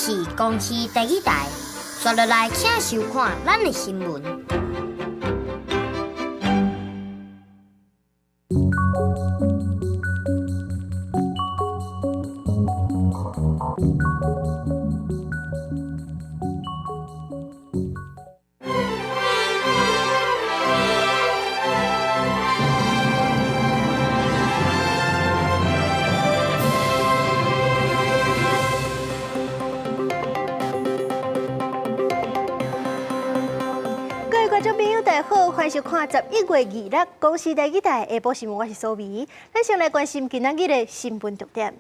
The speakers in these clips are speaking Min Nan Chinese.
是公視第一台，刷落來請收看咱的新聞。各位觀眾朋友，大家好，歡迎收看11月26公視第一台下晡新聞，我是蘇眉。咱先來關心今仔日的新聞重點。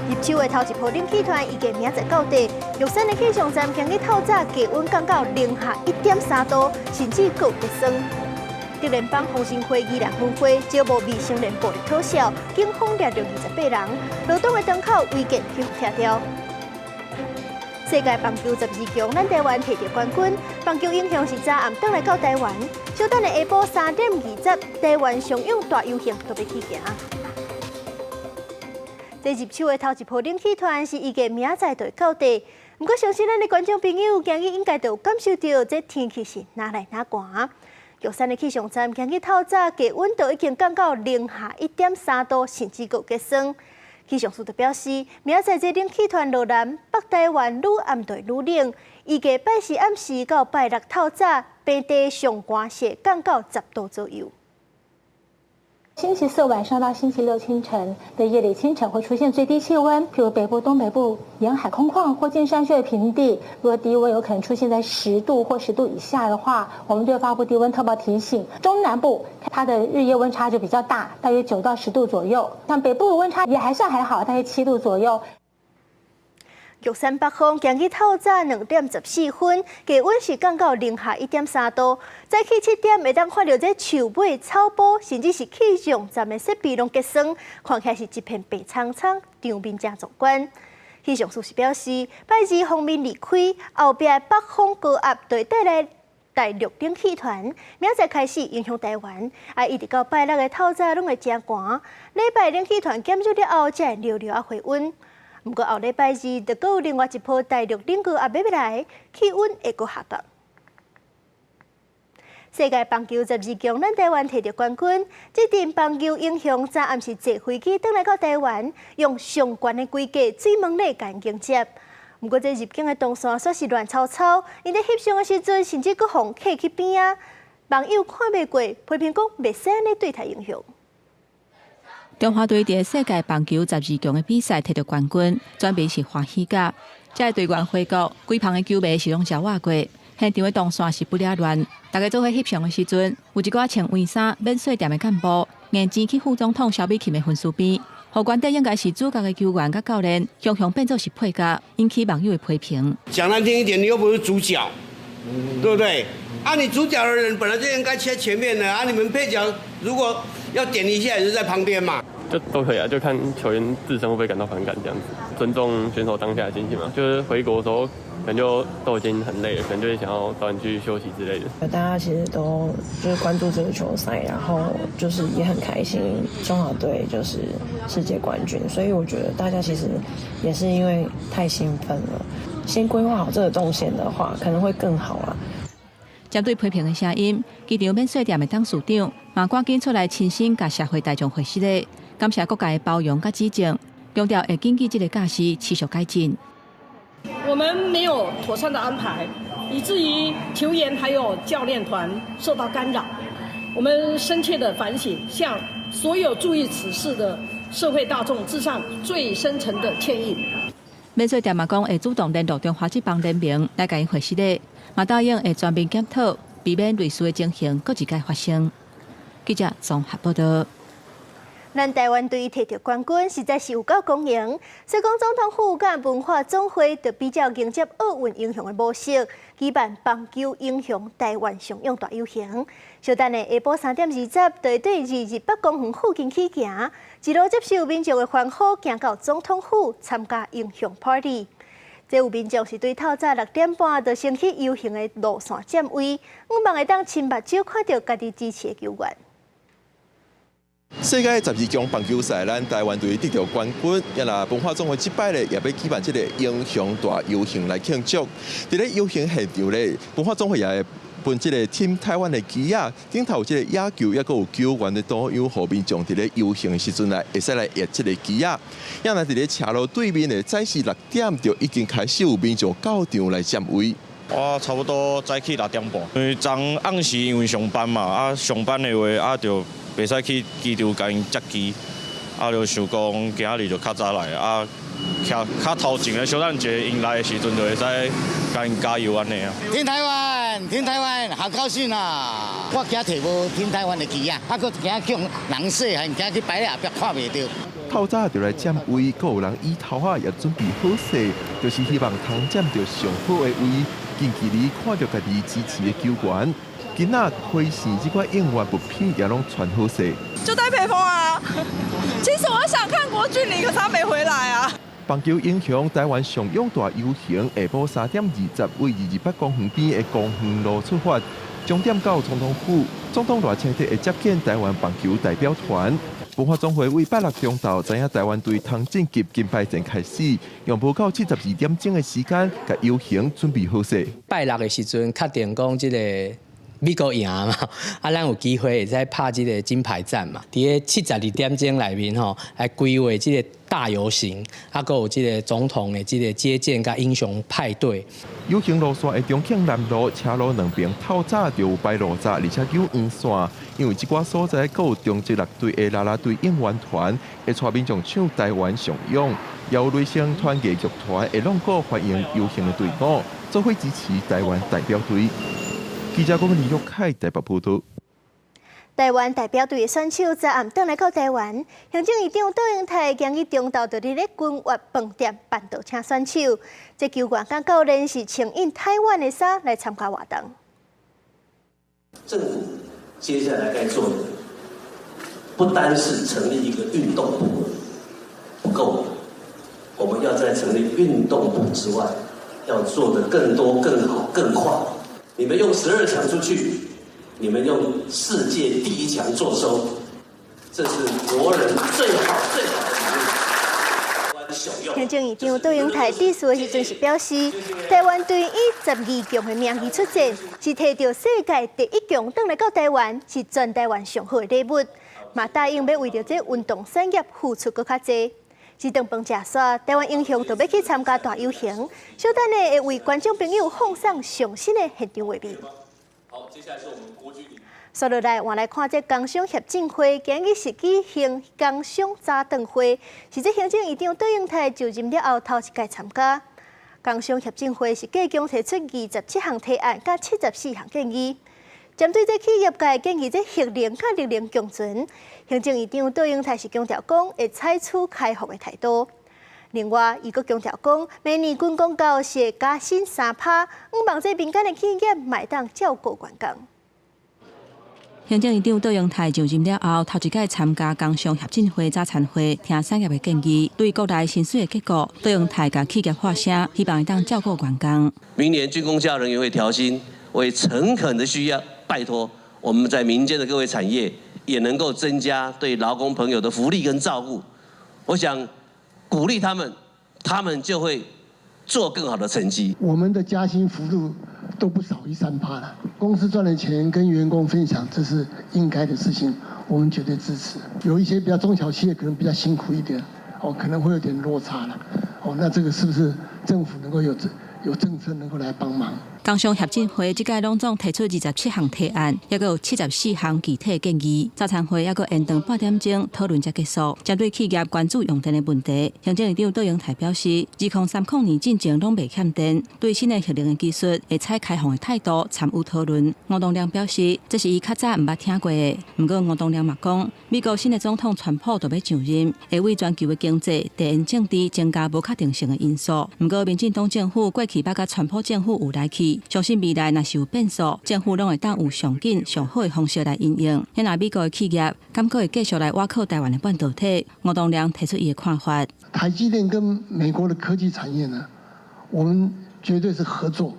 入秋的頭一波冷氣團預計明仔載到底，玉山的氣象站今日透早低溫降到零下1.3度，甚至閣有結霜。竹聯幫風神會宜蘭分會招募未成年暴力討笑，警方抓著28人，羅東的窗口違建去予拆掉。世界棒球12強，咱台灣摕著冠軍。棒球英雄是昨暗轉來到台灣，小等下下晡3點20，台灣上勇大遊行都欲起行。這入秋的頭一波冷氣團是預計明仔載就會到底，毋過相信咱的觀眾朋友今日應該都有感受到，這天氣是哪來哪寒。玉山的氣象站今日透早低溫都已經降到零下1.3度，甚至閣有結霜。氣象署就表示，明仔載這冷氣團落南，北台灣愈暗就會愈冷，預計拜四暗時到拜六透早，平地上寒是會降到10度左右。星期四晚上到星期六清晨的夜裡清晨會出現最低氣溫，譬如北部、東北部沿海空曠或近山區的平地，如果低溫有可能出現在10度或10度以下的話，我們就會發布低溫特報提醒。中南部它的日夜溫差就比較大，大約9到10度左右。像北部溫差也還算還好，大約7度左右。玉山北峰今日透早2點14分，低溫是降到零下1.3度。早起7點會當看著這樹尾、草埔，甚至是氣象站的設備攏結霜，看起來是一片白蒼蒼，場面誠壯觀。氣象署是表示，拜二鋒面離開，後壁的北風高壓就會帶來大陸冷氣團，明仔載開始影響台灣，啊，一直到拜六的透早攏會誠寒。禮拜冷氣團減弱了後，才會略略仔回溫。毋過後禮拜二就閣有另外一波大陸冷高壓欲來，氣溫會閣下降。世界棒球12強，咱台灣摕著冠軍。這陣棒球英雄昨暗是坐飛機轉來到台灣，用上懸的規格水門禮共𪜶迎接。毋過這入境的動線煞是亂糟糟，𪜶佇翕相的時陣，甚至閣予人客去邊仔。網友看袂過，批評講袂使按呢對待英雄。中華隊佇世界棒球12強的比賽摕著冠軍，準備是歡喜甲。這个隊員回國，規棚的球迷是攏焦活過，現場的動線是不了亂。大家做伙翕相的時陣，有一寡穿黃衫免稅店的幹部，硬擠去副總統蕭美琴的分區邊，予原底應該是主角的球員佮教練，雄雄變做是配角，引起網友的批評。講難聽一點，你又不是主角，對不對？啊，你主角的人本來就應該在前面的，啊，你們配角如果要點一下，也是在旁邊嘛。就都可以啊，就看球員自身會不會感到反感，這樣子，尊重選手當下的心情嘛。就是回國的時候，可能就都已經很累了，可能就會想要早點去休息之類的。大家其實都就是關注這個球賽，然後就是也很開心，中華隊就是世界冠軍，所以我覺得大家其實也是因為太興奮了，先規劃好這個動線的話，可能會更好啦。針對批評的聲音，機場免稅店的董事長嘛趕緊出來親身共社會大眾回釋咧，感謝各界的包容佮指正，強調會根據這個教示持續改進。我們沒有妥善的安排，以至於球員還有教練團受到干擾。我們深切的反省，向所有注意此事的社會大眾致上最深層的歉意。免稅店嘛講會主動聯絡中華職棒聯盟來共𪜶回釋咧，嘛答應會全面檢討，避免類似的情形閣一擺發生。記者綜合報道。咱台灣隊摕著冠軍，實在是有夠光榮。所以講總統府佮文化總會就比照迎接奧運英雄的模式，舉辦棒球英雄台灣上勇大遊行。小等下下晡3點20，就會對二二八公園附近起行，一路接受民眾的歡呼，行到總統府參加英雄 party。這有民眾是對透早6點半就先去遊行的路線佔位，向望會當親目睭看著家己支持的球員。世界十二強棒球賽，咱台灣隊得著冠軍，也若文化總會這擺咧，也欲舉辦這个英雄大遊行來慶祝。佇咧遊行現場咧，文化總會也會分這个 Team 台灣的旗仔，頂頭有這个野球，抑閣有球員的圖樣，予民眾佇咧遊行的時陣來會使來掖這个旗仔。也若佇咧車路對面的早時6點就已經開始有民眾到場來佔位。我差不多早起6點半，因為昨暗時因為上班嘛，啊上班的話啊就袂使去機場共𪜶接機，啊就想講今仔日就較早來，啊徛較頭前的小等一下，𪜶來的時陣就會使共𪜶加油按呢啊。挺台灣，挺台灣，好高興啊！我驚提無挺台灣的旗仔，啊閣驚叫人細漢，驚去排咧後壁看袂著。透早就來佔位，閣有人椅頭仔也準備好勢，就是希望通佔著上好的位，近距離看著家己支持的球員。囡仔開心這款應援物品也攏穿好勢。就戴披風啊！其實我想看郭俊麟，可是他沒回來啊。棒球英雄台灣上勇大遊行，下晡3點20為228公園邊的公園路出發，終點到總統府，總統賴清德會接見台灣棒球代表團。文化總會為拜六中晝知影台灣隊通晉級金牌戰開始，用無夠72點鐘的時間，共遊行準備好勢。拜六的時陣，確定講這个美國贏嘛，啊，咱有機會會使拍這个金牌戰嘛。佇咧72點鐘內面吼，來規劃這个大遊行，啊，閣有這个總統的這个接見佮英雄派對。遊行路線的中慶南路車路兩邊透早就有擺路閘，而且有黃線，因為這寡所在閣有中職六隊的啦啦隊應援團會帶民眾唱台灣上勇，也有雷聲團藝劇團會挵鼓歡迎遊行的隊伍，做伙支持台灣代表隊。記者郭李玉凱台北報導。台灣代表隊的選手昨暗轉來到台灣，行政院長卓榮泰今日中晝就佇咧君悅飯店辦桌請選手。這球員佮教練是穿𪜶台灣的衫來參加活動。政府接下來該做的，不單是成立一個運動部不夠，我們要在成立運動部之外，要做得更多、更好、更快。你們用12強出去，你們用世界第一強做收，這是國人最好最好的禮物。行政院長卓榮泰致辭的時陣是表示，台灣隊以十二強的名義出戰，是提著世界第一強轉來到台灣，是全台灣上好的禮物。嘛答應欲為著這運動產業付出閣較濟。這頓飯食煞，台灣英雄就欲去參加大遊行，小等下會為觀眾朋友放送上新的現場畫面。好，接下來是我們郭俊麟。紲落來，換來看這工商協進會今日是舉行工商早頓會，是這行政院長卓榮泰就任了後頭一屆參加。工商協進會是計共提出27項提案，佮74項建議。針對這企業界建議，這核能佮綠能共存，行政院長卓榮泰是強調講會採取開放的態度。另外，伊閣強調講，明年軍公教是會加薪3趴，向望這民間的企業嘛會當照顧員工。行政院長卓榮泰就任了後，頭一屆參加工商協進會早餐會，聽產業的建議，對國內薪水的結構，卓榮泰共企業發聲，希望會當照顧員工。明年軍公教人員會調薪，我也誠懇的需要拜託我們在民間的各位產業，也能夠增加對勞工朋友的福利跟照顧。我想鼓勵他們，他們就會做更好的成績。我們的加薪幅度都不少於3趴了。公司賺的錢跟員工分享，這是應該的事情，我們絕對支持。有一些比較中小企業可能比較辛苦一點，哦，可能會有點落差了。哦，那這個是不是政府能夠有政策能夠來幫忙？工商協進會這屆攏總提出27項提案，抑閣有74項具體建議。早餐會抑閣延長半點鐘討論才結束。針對企業關注用電的問題，行政院長卓榮泰表示，2030年進前攏袂欠電，對新的核能的技術會採開放的態度參與討論。吳東亮表示，這是伊較早毋捌聽過的。毋過吳東亮嘛講，美國新的總統川普就欲上任，會為全球的經濟、地緣政治增加無確定性的因素。毋過民進黨政府過去捌佮川普政府有來去。相信未來若是有變數，政府攏會當有上緊上好的方式來因應。若美國的企業敢閣會繼續來倚靠台灣的半導體，吳東亮提出伊的看法。台積電跟美國的科技產業呢，我們絕對是合作，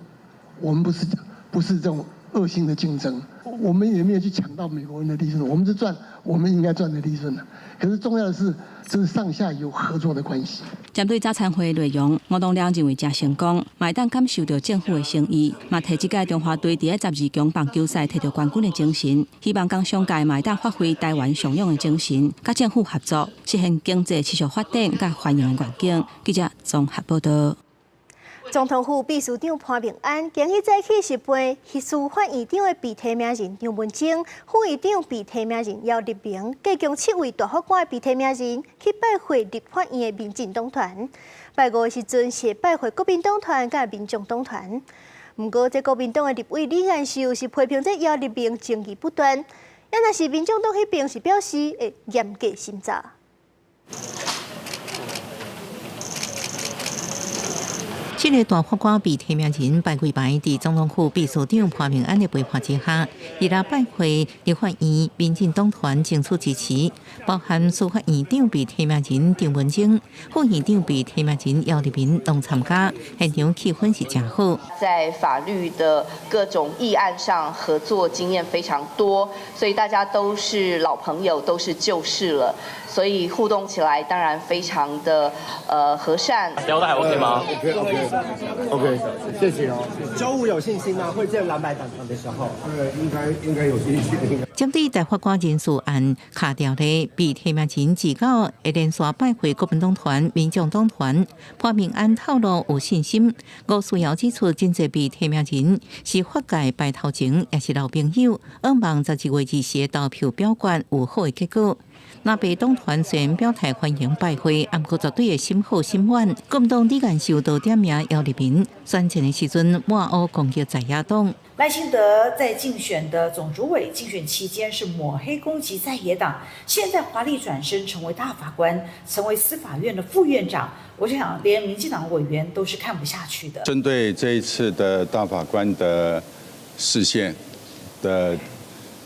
我們不是這種惡性的競爭。我們也沒有去搶到美國人的利潤，我們是賺我們應該賺的利潤。可是重要的是，這是上下游合作的關係。針對早餐會內容，吳東亮認為誠成功，嘛會當感受著政府的誠意，嘛提這屆中華隊佇咧十二強棒球賽提著冠軍的精神，希望工商界嘛會當發揮台灣上勇的精神，佮政府合作，實現經濟持續發展佮繁榮的願景。記者綜合報道。總統府秘書長潘孟安今日早起是陪司法院長的被提名人張文晶、副院長被提名人姚立明，計共七位大法官被提名人去拜會立法院的民進黨團。拜五的時陣是拜會國民黨團佮民眾黨團。毋過，這國民黨的立委李彥秀是批評這姚立明爭議不斷，也若是民眾黨彼邊是表示會嚴格審查。七个大法官被提名人排幾排，佇總統府秘書長潘孟安的陪伴之下，伊拉拜會立法院民進黨團爭取支持，包含司法院長被提名人張文晶、副院長被提名人姚立明攏參加，現場氣氛是誠好。在法律的各種議案上合作經驗非常多，所以大家都是老朋友，都是舊識了，所以互動起來當然非常的和善。聊得還 OK 嗎？ OK，謝謝哦。週五有信心嗎？會見藍白黨團的時候，應該有信心。針對大法官人事案卡掉的被提名人自告會連續拜會國民黨團、民眾黨團，潘孟安透露有信心。吳思瑤指出，真濟被提名人是法界排頭前，也是老朋友，向望12月24投票表決有好的結果。藍白黨團雖然表態歡迎拜會，毋過絕對會審好審滿。國民黨李彥秀就點名姚立明，選戰的時陣抹烏攻擊在野黨。賴清德在競選的總主委競選期間是抹黑攻擊在野黨，現在華麗轉身成為大法官，成為司法院的副院長，我就想連民進黨委員都是看不下去的。針對這一次的大法官的釋憲的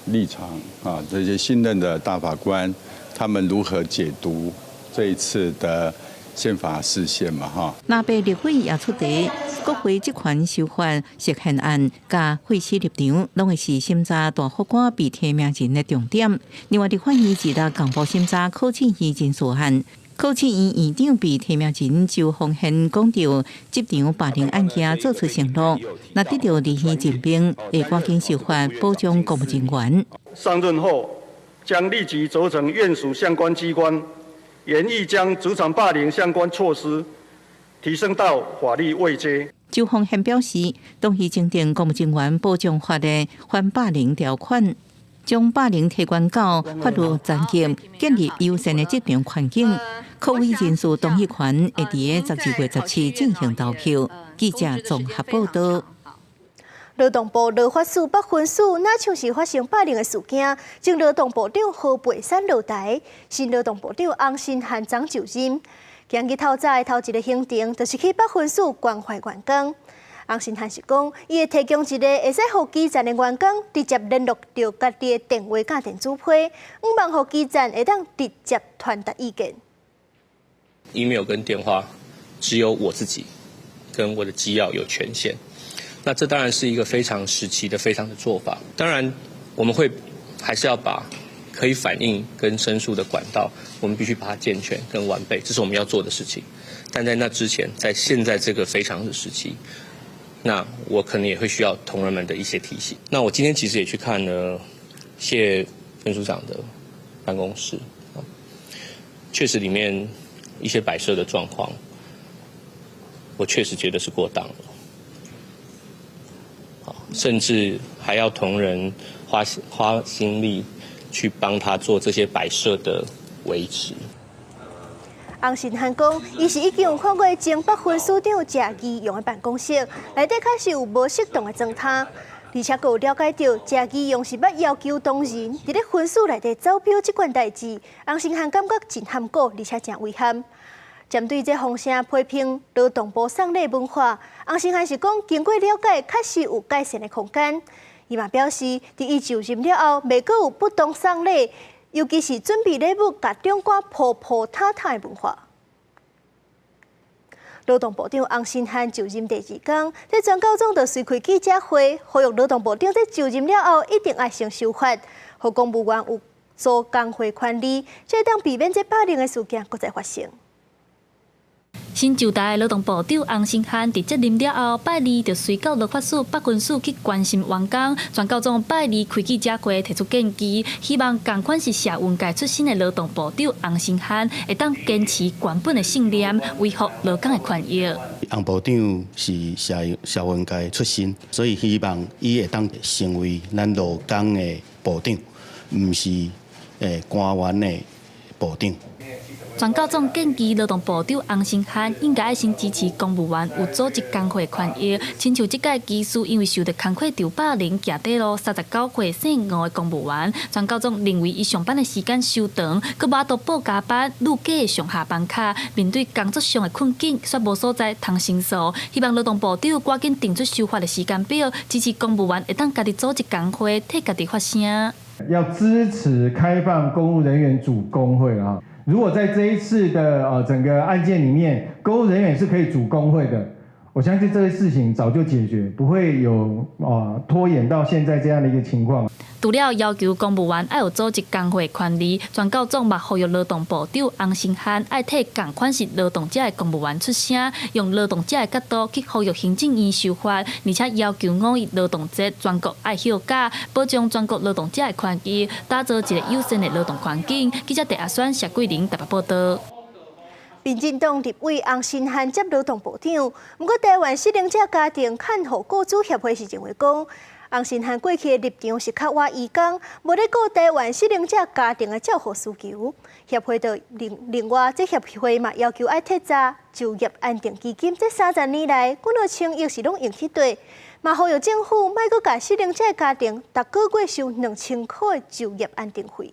立場啊，這些新任的大法官，他們如何解讀這一次的憲法釋憲嘛？哈，藍白立委也出題，國會職權修法釋憲案佮廢死立場，攏會是審查大法官被提名人的重點。另外，立法院一日公布審查考試院人事案，考試院院長被提名人周鴻憲講著職場霸凌案件做出承諾，若得著立院任命，會趕緊修法保障公務人員。上任後，將立即責成院屬相關機關，研議將職場霸凌相關措施提升到法律位階。周鴻憲表示，同意增訂公務人員保障法的反霸凌條款，將霸凌提懸到法律層級，建立友善的職場環境。擴委人事同意權會佇12月17進行投票。記者綜合報道。勞動部勞發署北分署，若像是發生霸凌的事件，前勞動部長何培山落台，新勞動部長洪申翰昨就任。今日透早的頭一个行程，就是去北分署關懷員工。洪申翰是講，伊會提供一个會使予基層的員工直接聯絡著家己的電話佮電子批，向望予基層會當直接傳達意見。 email 跟電話只有我自己跟我的機要有權限。那這當然是一個非常時期的非常的做法。當然，我們會還是要把可以反映跟申訴的管道，我們必須把它健全跟完備，這是我們要做的事情。但在那之前，在現在這個非常的時期，那我可能也會需要同仁們的一些提醒。那我今天其實也去看了謝分署長的辦公室，確實裡面一些擺設的狀況，我確實覺得是過當了。甚至還要同仁花心力去幫他做這些擺設的維持。洪申翰講，伊是已經有看過前北分署長謝宜容的辦公室，內底確實有無適當的裝潢，而且閣有了解著謝宜容是捌要求同仁佇咧分署內底走表這款代誌，洪申翰感覺真含糊，而且誠遺憾。針對這風聲批評勞動部送禮文化，洪申翰是講經過了解，確實有改善的空間。伊嘛表示，佇伊就任了後，袂閣有不當送禮，尤其是準備禮物共長官鋪鋪沓沓的文化。勞動部長洪申翰就任第二工，這全教總就隨開記者會，呼籲勞動部長這就任了後一定愛先修法，予公務員有組工會權利，才會當避免這霸凌的事件閣再發生。新就台的勞動部長洪申翰佇接任了後，拜二就隨到勞法署北分署去關心員工。全教總拜二開記者會提出建議，希望仝款是社運界出身的勞動部長洪申翰會當堅持原本的信念，維護勞工的權益。洪部長是社運界出身，所以希望伊會當成為咱勞工的部長，毋是官員的部長。全教總建議勞動部長洪申翰應該愛先支持公務員有組織工會權益，親像這屆技師因為受著工課場霸凌，行短路39歲姓吳的公務員，全教總認為伊上班的時間傷長，閣無法度報加班，愈加上下班卡，面對工作上的困境，煞無所在通申訴，希望勞動部長趕緊定出修法的時間表，支持公務員會當家己組織工會，替家己發聲。要支持開放公務人員組工會啊！如果在這一次的整個案件裡面，公務人員是可以組工會的，我相信這個事情早就解決，不會有拖延到現在這樣的一個情況。除了要求公務員愛有組織工會權利，全教總嘛呼籲勞動部長洪申翰愛替仝款是勞動者的公務員出聲，用勞動者的角度去呼籲行政院修法，而且要求五一勞動節全國愛休假，保障全國勞動者的權益，打造一個友善的勞動環境。記者鄭阿宣、謝桂玲台北報導。民進黨立委洪申翰接勞動部長，毋過台灣失能者家庭看護雇主協會是認為講，洪申翰過去的立場是較倚移工，無咧顧台灣失能者家庭的照護需求。協會就另外，這協會嘛要求愛徹查就業安定基金，這30年來幾若千億是攏用去佗，嘛呼籲政府莫閣共失能者家庭逐個月收2000箍的就業安定費。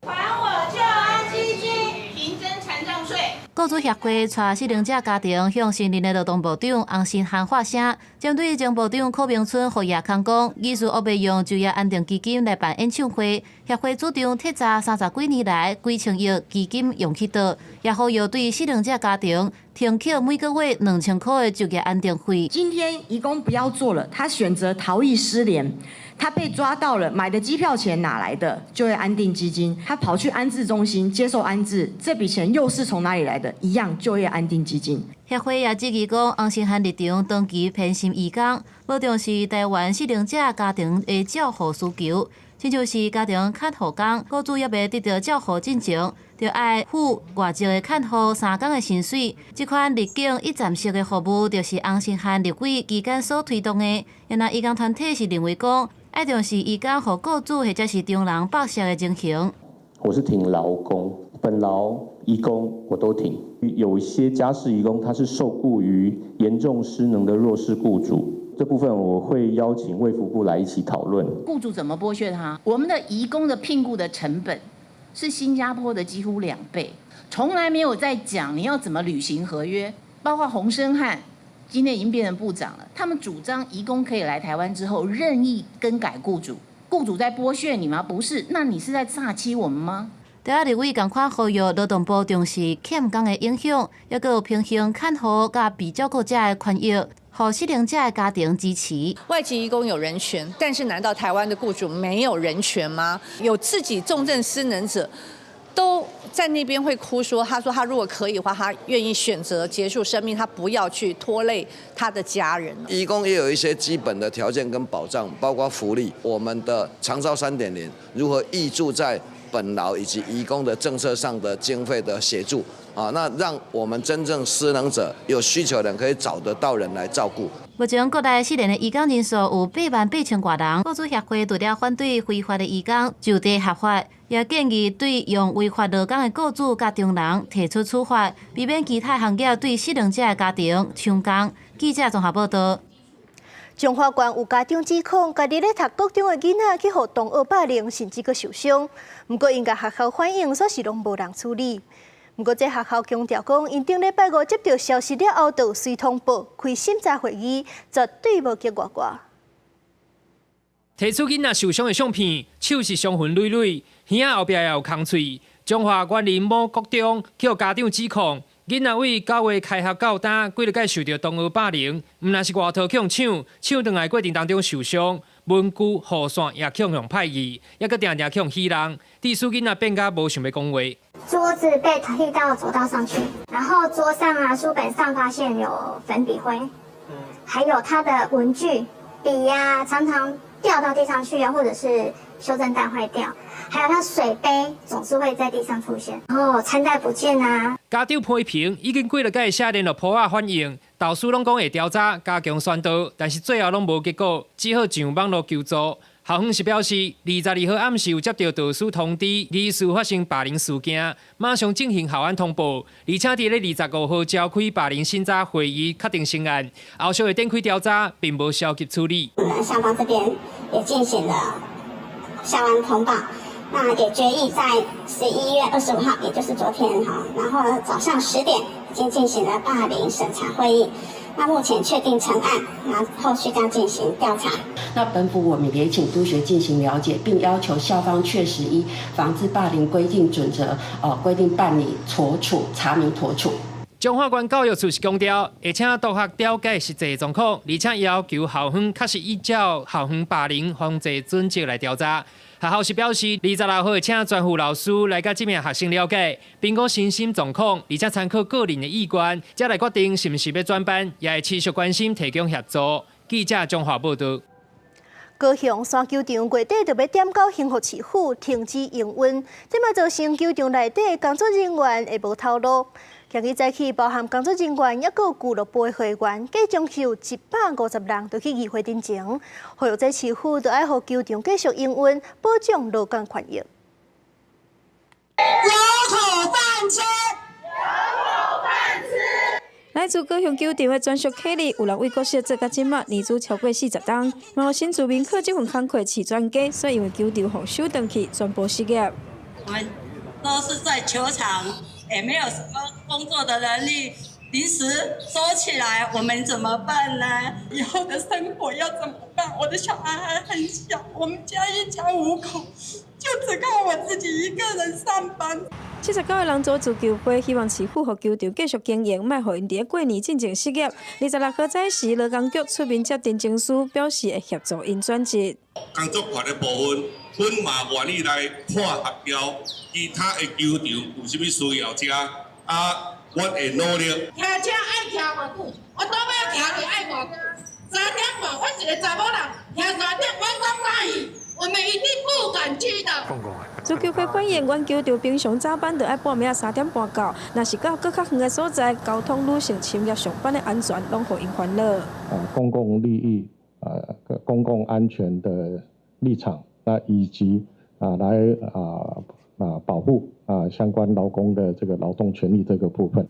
還我就安基金，停徵殘障稅。雇主協會帶失能者家庭向新任的勞動部長洪申翰發聲，針對前部長柯銘春予蜈空講，疑似烏白用就業安定基金來辦演唱會，協會主張徹查30幾年來幾千億基金用去佗，也呼籲對失能者家庭停扣每個月2000箍的就業安定費。今天移工不要做了，他選擇逃逸失聯。他被抓到了，買的機票錢哪來的？就業安定基金。他跑去安置中心接受安置，這筆錢又是從哪裡來的？一樣就業安定基金。協會也質疑講，洪申翰立場長期偏心移工，無重視台灣失能者家庭的照護需求，親像是家庭看護工，雇主猶未得到照護進前，就愛付外籍的看護3工的薪水。這款入境一站式的服務，就是洪申翰立委期間所推動的。然而，移工團體是認為講，愛重視移工予雇主或者是中人剝削的情形。我是挺勞工，本勞移工我都挺。有一些家事移工，他是受雇於嚴重失能的弱勢雇主，這部分我會邀請衛福部來一起討論。雇主怎麼剝削他？我們的移工的聘僱的成本是新加坡的幾乎2倍，從來沒有在講你要怎麼履行合約，包括洪申翰。今天已經變成部長了。他們主張移工可以來台灣之後任意更改雇主，雇主在剝削你嗎？不是，那你是在詐欺我們嗎？台灣立委仝款呼籲勞動部重視欠工的影響，抑閣有平衡看護佮被照顧者的權益，予失能者的家庭支持。外籍移工有人權，但是難道台灣的雇主沒有人權嗎？有自己重症失能者都在那邊會哭說，他說他如果可以的話，他願意選擇結束生命，他不要去拖累他的家人。移工也有一些基本的條件跟保障，包括福利。我們的長照3.0如何挹注在本勞以及移工的政策上的經費的協助啊，那讓我們真正失能者有需求的人可以找得到人來照顧。目前國內失能的移工人數有88000外人，雇主協會除了反對非法的移工就地合法，也建議對用違法勞工的雇主佮中人提出處罰，避免其他行業對失能者的家庭搶工。記者綜合報導。彰化縣有家長指控，家己咧讀國中的囡仔去予同學霸凌，甚至閣受傷。毋過𪜶共學校反映，煞是攏無人處理。毋過這學校強調講，𪜶頂禮拜五接著消息了後，就隨通報開審查會議，絕對無激外掛。提出囡仔受傷的相片，手是傷痕累累，耳仔後壁也有空喙。彰化縣林某國中去予家長指控，囡仔為9月開學到今，幾落擺受著同學霸凌，毋但是外套予搶，搶轉來過程當中受傷，文具、雨傘也予人歹去，猶閣定定予人戲弄，致使囡仔變甲無想欲講話。桌子被踢到走道上去，然後桌上啊書本上發現有粉筆灰，還有他的文具筆呀，常常掉到地上去啊，或者是修正帶壞掉，還有他水杯總是會在地上出現，然後餐袋不見啊。家長批評已經幾落擺寫聯絡簿仔反映，導師攏講會調查加強宣導，但是最後攏無結果，只好上網路求助。校方是表示，22號暗時有接著導師通知，疑似發生霸凌事件，馬上進行校安通報，而且佇咧25號召開霸凌審查會議，確定成案，後續會展開調查，並無消極處理。我們校方這邊也進行了校安通報，那也決議在11月25號，也就是昨天哈，然後早上10點已經進行了霸凌審查會議。那目前確定成案，那後續將進行調查。那本府我們也請督學進行了解，並要求校方確實依防治霸凌規定準則，規定辦理妥處，查明妥處。彰化縣教育處是強調，會請督學了解實際狀況，而且要求校方確實依照校園霸凌防治準則來調查。學校是表示，26號會請專副老師來佮這名學生了解，評估身心狀況，而且參考個人的意願，才來決定是毋是欲轉班，也會持續關心提供協助。記者彰化報導。高雄山球場月底就欲點到興福市府停止營運，這嘛造成球場內底工作人員會無頭路。今日早起，包含工作人員，猶閣俱樂部的會員，計總數150人，都去議會陳情，呼籲這市府著愛予球場繼續營運，保障勞工權益。有口飯吃，有口飯吃。來自高雄球場的專屬客旅，有人為國小做到這馬，年資超過40冬。嘛有新住民靠這份工課飼全家，所以因為球場予收轉去，全部失業。我們都是在球場，也沒有什麼工作的能力，臨時收起來，我們怎麼辦呢？以後的生活要怎麼辦？我的小孩還很小，我們家一家五口，就只靠我自己一個人上班。79個人組織球會，希望市府予球場繼續經營，莫予𪜶佇咧過年進前失業。26號早時，勞工局出面接陳情書，表示會協助𪜶轉職。工作權的部分，阮嘛願意來看協調其他的球場有啥物需要遮，啊，阮會努力。騎車愛騎偌久？我倒尾騎去愛偌久？3點半，我一個查某人騎3點，我講哪去？我們一定不敢去的。足球會反映，阮球場平常早班就愛半暝仔3點半到，若是到閣較遠的所在，交通女性深夜上班的安全，攏予𪜶煩惱。公共利益、公共安全的立場，那以及來保護相關勞工的這個勞動權利這個部分。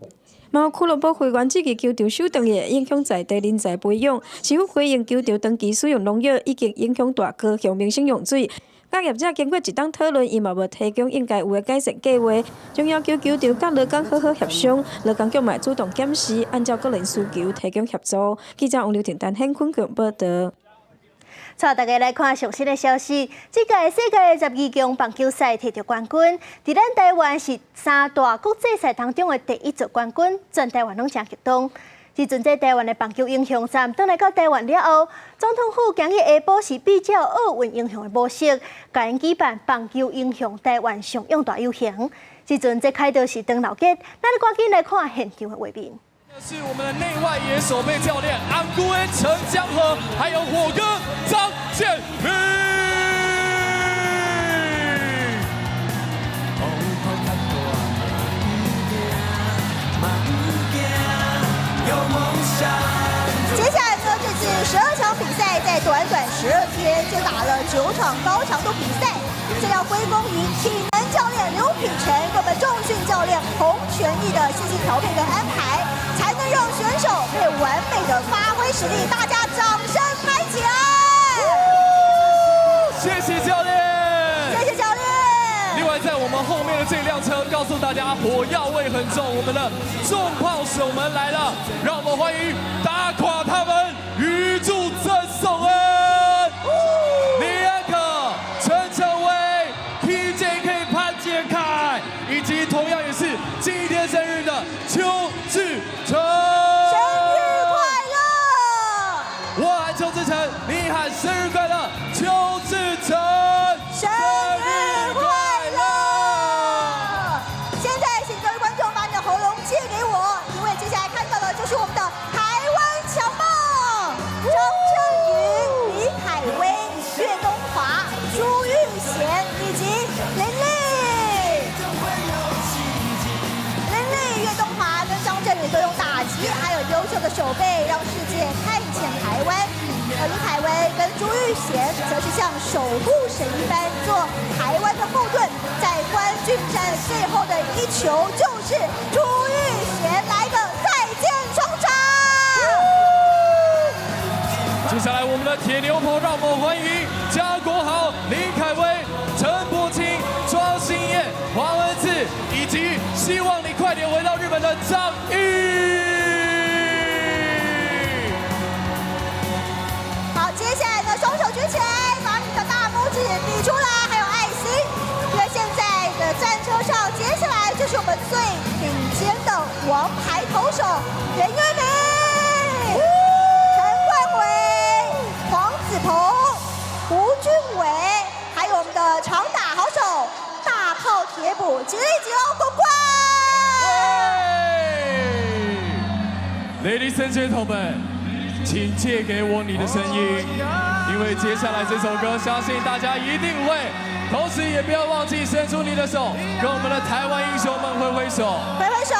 嘛有俱樂部會員質疑球場收轉會影響在地人才培養，是否回應球場長期使用農藥已經影響大高雄民生用水。佮業者經過一冬討論，伊嘛無提供應該有的改善計劃，將要求球場佮勞工好好協商，勞工局嘛主動檢視，按照個人需求提供協助。記者王劉婷、陳顯坤報導。帶大家來看上新的消息，這屆世界12強棒球賽摕著冠軍，佇咱台灣是三大國際賽當中的第一座冠軍，全台灣攏誠激動。時陣這台灣的棒球英雄轉來到台灣了後，總統府今日下晡是比照奧運英雄的模式，共𪜶舉辦棒球英雄台灣賞養大遊行。時陣這開的是張老傑，咱趕緊來看現場的畫面。是我們的內外野守備教練安顧威陳江和，還有火哥張建平。接下來呢，這次12場比賽在短短12天就打了9場高強度比賽，這要歸功於體能教練劉品成跟我們重訓教練洪全義的細心調配跟安排，才能讓選手可以完美的發揮實力。大家掌聲拍起來！謝謝教練，謝謝教練。另外，在我們後面的這輛車，告訴大家火藥味很重，我們的重炮手們來了，讓我們歡迎打垮他們，預祝鄭頌恩、李安可、陳成威、TJK 潘杰凱，以及同樣也是今天生日的邱志成，生日快樂！我喊邱志成，你喊生日快樂，邱志成，生日快樂！現在請各位觀眾把你的喉嚨借給我，因為接下來看到的就是我們的台灣強棒張振宇、李凱威、岳東華、朱玉賢以及林立。林立、岳東華跟張振宇都用打擊還有優秀的守備，讓世界看見台灣。而李凱威跟朱玉賢則是像守護神一般做台灣的後盾，在冠軍戰最後的一球就是朱玉賢來個再見雙殺。接下來我們的鐵牛婆，讓我們歡迎江國豪、林凱威、陳柏青、莊心燕、黃恩賜，以及希望你快點回到日本的張毅。好，接下來呢，雙手舉起來，把你的大拇指比出來，還有愛心。因為現在的戰車上，接下來就是我們最頂尖的王牌投手袁岳明、陳冠偉、黃子鵬、胡俊偉，還有我們的長打好手大炮鐵捕吉力吉撈公冠。 Ladies and gentlemen，請借給我你的聲音，因為接下來這首歌，相信大家一定會。同時，也不要忘記伸出你的手，跟我們的台灣英雄們揮揮手。揮揮手。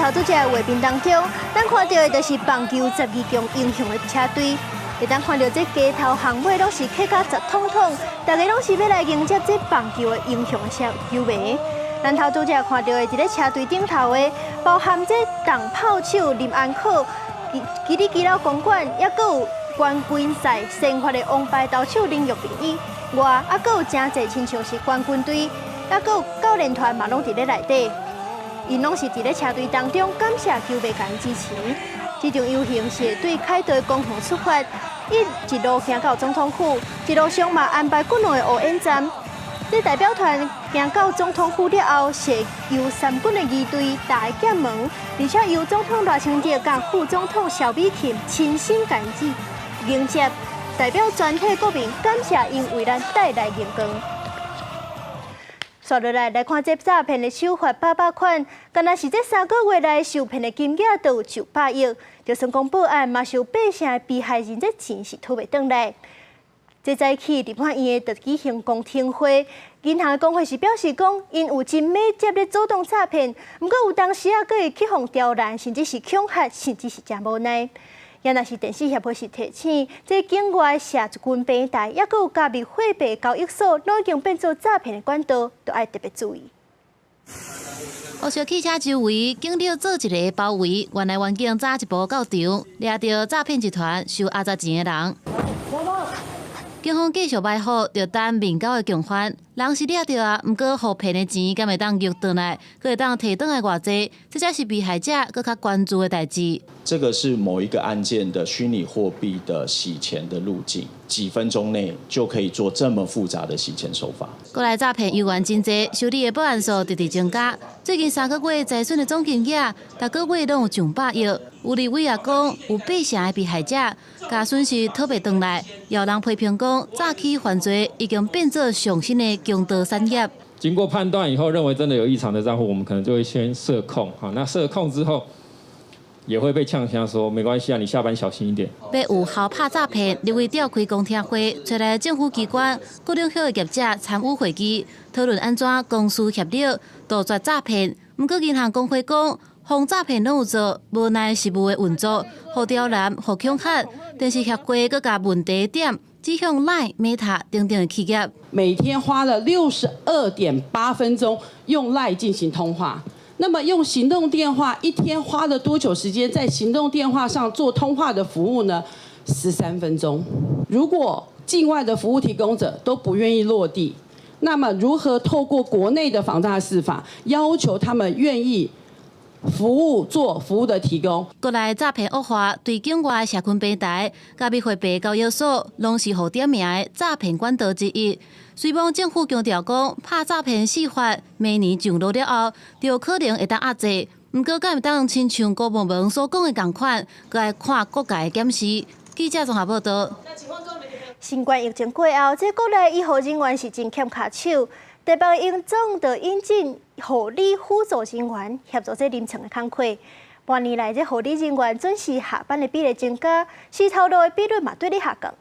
頭拄則畫面當中，咱看到的就是棒球12強英雄的車隊。會當看到這街頭巷尾攏是客甲雜統統，大家攏是欲來迎接這棒球的英雄車球迷。咱頭拄則看到的，佇咧車隊頂頭的，包含這重炮手林安可、吉力吉撈公館，抑閣有冠軍賽先發的王牌投手林玉明以外，啊，閣有誠濟親像是冠軍隊，抑閣有教練團嘛，攏佇咧內底。𪜶攏是佇咧車隊當中感謝球迷共支持。這場遊行是對凱道公園出發，一路行到總統府，一路上嘛安排幾兩个烏煙站。這代表團行到總統府了後，是由三軍的儀隊打開劍門，而且由總統賴清德佮副總統蕭美琴親身共迎接，代表全體國民感謝𪜶為咱帶來榮光。紲落來來看這詐騙的手法百百款，敢若是這3個月內受騙的金額都有上百億，就算講報案嘛，是有8成的被害人這錢是討袂轉來。這早起立法院就舉行公聽會，銀行的工會是表示講，𪜶有真猛接咧主動詐騙，毋過有當時啊，閣會去予刁難，甚至是恐嚇，甚至是誠無奈。也若是電子協會是提醒，這境外社群平台，抑閣有加密貨幣交易所，攏已經變做詐騙的管道，都愛特別注意。烏色汽車周圍，警力做一个包圍，原來員警早一步到場，掠著詐騙集團收阿雜錢的人。警方繼續埋伏，就等面交的共犯。人是掠著啊，毋過予騙的錢敢會當玉轉來，閣會當提轉來偌濟，這才是被害者閣較關注的代誌。這個是某一個案件的虛擬貨幣的洗錢的路徑，幾分鐘內就可以做這麼複雜的洗錢手法。國內詐騙猶原真濟，受理的報案數直直增加。最近3個月財損的總金額，逐個月攏有上百億。有立委也講，有8成的被害者，共損失討袂轉來。有人批評講，詐欺犯罪已經變做上新的強盜產業。經過判斷以後，認為真的有異常的賬戶，我們可能就會先設控。好，那設控之後，也會被嗆聲說沒關係啊，你下班小心一點。欲有效拍詐騙，立委召開公聽會，揣來政府機關、各領域的業者參與會議，討論按怎公私協力杜絕詐騙。毋過銀行公會講，防詐騙攏有做，無奈實務的運作，予刁難、予恐嚇，但是協會閣共問題點指向 Line、Meta 等等的企業。每天花了62.8分鐘用 Line 進行通話。那麼用行動電話一天花了多久時間在行動電話上做通話的服務呢？13分鐘。如果境外的服務提供者都不願意落地，那麼如何透過國內的防詐四法要求他們願意服務做服務的提供？國內詐騙惡化，對境外社群平台、加密貨幣交易所，攏是予點名的詐騙管道之一。雖罔政府強調講，拍詐騙四法明年上路了後，就可能會當壓制。毋過，敢會當親像郭文文所講的仝款，閣愛看各界的檢視。記者綜合報導。新冠疫情過後，這國內醫護人員是真欠跤手。台北榮總就引進護理輔助人員協助這臨床的工課。半年來，這護理人員準時下班的比例增加，死頭路的比率嘛對咧下降。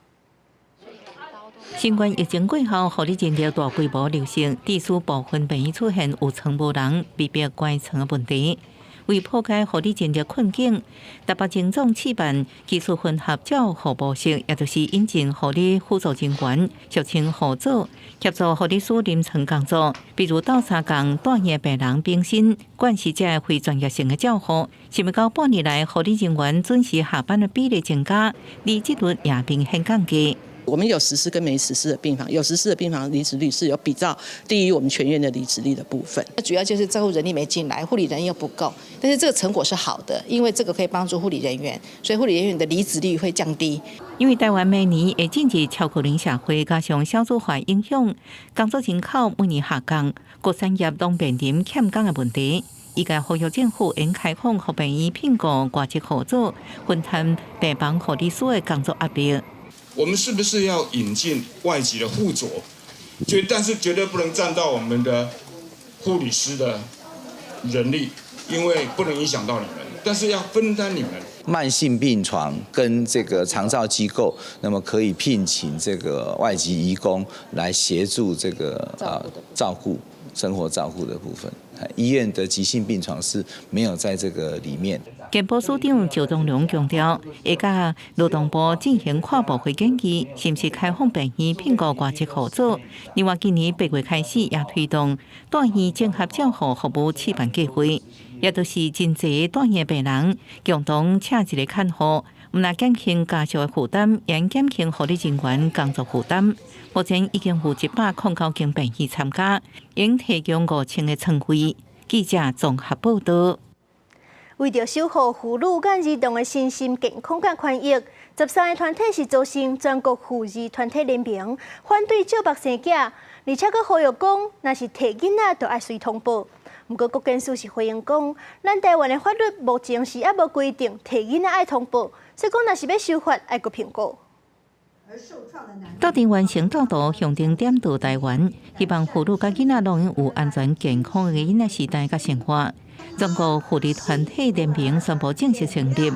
新冠疫情過後，護理人力大規模流失，致使部分病院出現有床無人、被迫關床的問題。為破解護理人力困境，台北榮總試辦技術混合照護模式，也就是引進護理輔助人員，俗稱護佐，協助護理師臨床工作，比如鬥相共住院病人病身，關係這非專業性的照護。想欲到半年來，護理人員準時下班的比例增加，離職率也明顯降低。我們有實施跟沒實施的病房，有實施的病房離職率是有比較低於我們全院的離職率的部分。那主要就是照護人力沒進來，護理人員又不夠，但是這個成果是好的，因為這個可以幫助護理人員，所以護理人員的離職率會降低。因為台灣每年會進入超高齡社會，加上少子化影響，工作人口每年下降，各產業攏面臨欠工的問題。醫界呼籲政府應開放予病院聘僱外籍護佐，分擔病房護理師的工作壓力。我們是不是要引進外籍的護佐？但是絕對不能佔到我們的護理師的人力，因為不能影響到你們，但是要分擔你們。慢性病床跟這個長照機構，那麼可以聘請這個外籍移工來協助這個照顧生活照顧的部分。醫院的急性病床是沒有在這個裡面。健保署長趙宗龍強調，會佮勞動部進行跨部會研議，是毋是開放病院聘僱外籍護佐？另外，今年8月開始也推動住院綜合照護服務試辦計劃，也就是真濟住院病人共同請一個看護，毋但減輕家屬的負擔，也減輕護理人員工作負擔。目前已經有109間病院參加，應提供5000個床位。記者綜合報導。為著守護婦女佮兒童的身心健康佮權益，13個團體是組成全國婦兒團體聯盟，反對借腹生囝，而且閣呼籲講，若是提囡仔，就愛隨通報。毋過國健署是回應講，咱台灣的法律目前是猶無規定提囡仔愛通報，所以講若是欲修法，愛閣評估。鬥陣完成鬥圖，向頂點到台灣，希望婦女佮囡仔攏有安全健康的囡仔時代佮生活。全國婦兒團體聯盟宣布正式成立，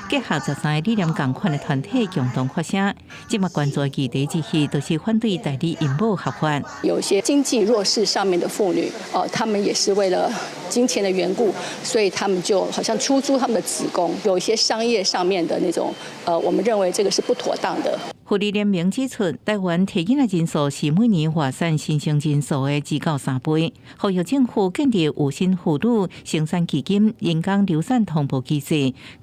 結合13個理念仝款的團體共同發聲。這馬關注的議題之一，就是反對代理孕母合法。有些經濟弱勢上面的婦女，哦，他們也是為了金錢的緣故，所以他們就好像出租他們的子宮。有一些商業上面的那種，我們認為這個是不妥當的。婦兒聯盟指出，台灣提囡仔人數是每年活產新生人數的2到3倍。呼籲政府建立有身婦女生產基金、人工流產通報機制，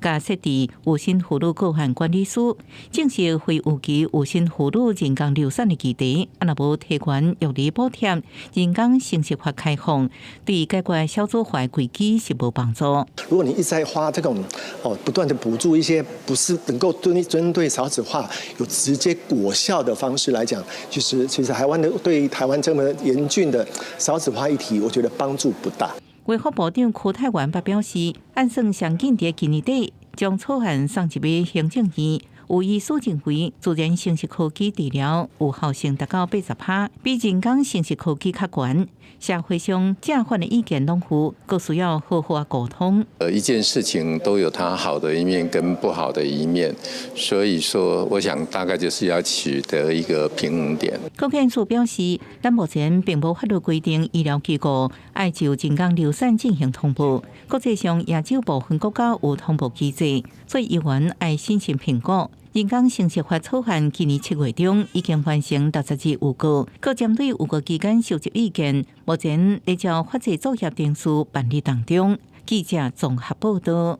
佮設置有身婦女個案管理師，正視非預期有身婦女人工流產的議題。啊，若無提懸育兒補貼、人工生殖法開放，對解決少子化危機是無幫助。如果你一直在花這種哦，不斷的補助一些不是能夠針對少子化有直接果效的方式來講，其實台灣的對台灣這麼嚴峻的少子化議題，我覺得幫助不大。衛福部長邱泰源表示，按算上緊佇今年底將草案送入予行政院，有醫師認為，自然生殖科技治療有效性達到80%，比人工生殖科技較懸。社會上正反的意見攏有，閣需要好好仔溝通。一件事情都有它好的一面跟不好的一面，所以說，我想大概就是要取得一個平衡點。國健署表示，咱目前並無法律規定醫療機構愛就人工流產進行通報，國際上也只有部分國家有通報機制，所以醫院愛審慎評估。人工生殖法草案今年7月中已經完成60日預告，閣針對預告期間收集意見，目前咧照法制作業程序辦理當中。記者綜合報道。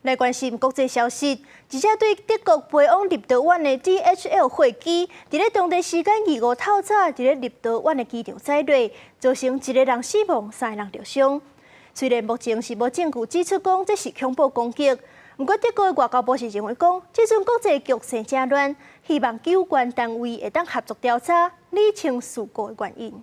來關心國際消息，一隻對德國飛往立陶宛的 DHL 貨機，佇咧當地時間二五透早，佇咧立陶宛的機場載落，造成一个人死亡，三个人著傷。雖然目前是無證據指出講這是恐怖攻擊，毋過德國的外交部是認為講，這陣國際局勢誠亂，希望有關單位會當合作調查，理清事故的原因。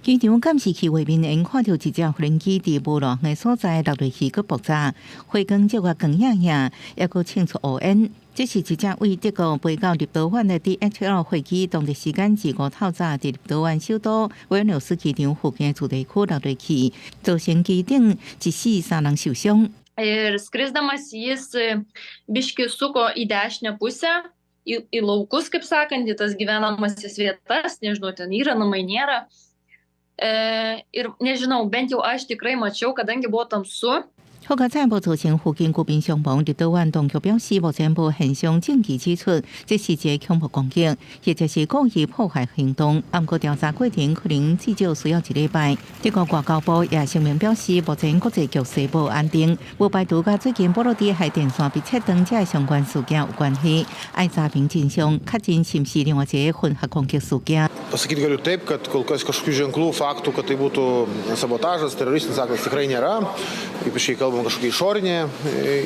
機場監視器畫面會看著一隻無人機佇無偌遠的所在落落去，閣爆炸，火光照個光影影，猶閣衝出烏煙。這是一隻對德國飛到立陶宛的 DHL 貨機，當地時間二五透早佇立陶宛首都維爾紐斯機場附近的住宅區落落去，造成機頂一死三人受傷。 Ir skrisdamas jis biškį suko į dešinę pusę, į laukus, kaip sakant, į tas gyvenamąsias vietas, nežinau, ten yra namai, nėra. Ir nežinau, bent jau aš tikrai mačiau, kadangi buvo tamsu. 好佳哉無造成附近居民傷亡。立陶宛當局表示，目前無現場證據指出這是一个恐怖攻擊，或者是故意破壞行動。毋過調查過程可能至少需要一禮拜。德國外交部也聲明表示，目前國際局勢無安定，無排除佮最近波羅的海電線被切斷這个相關事件有關係。愛查明真相，確認是毋是另外一個混合攻擊事件。 Pasakyt galiu taip, kad kol kas kažkokių ženklų, faktų, kad tai būtų sabotažas, teroristinis aktas tikrai nėra. Ypač jei kalbam kažkokia išorinė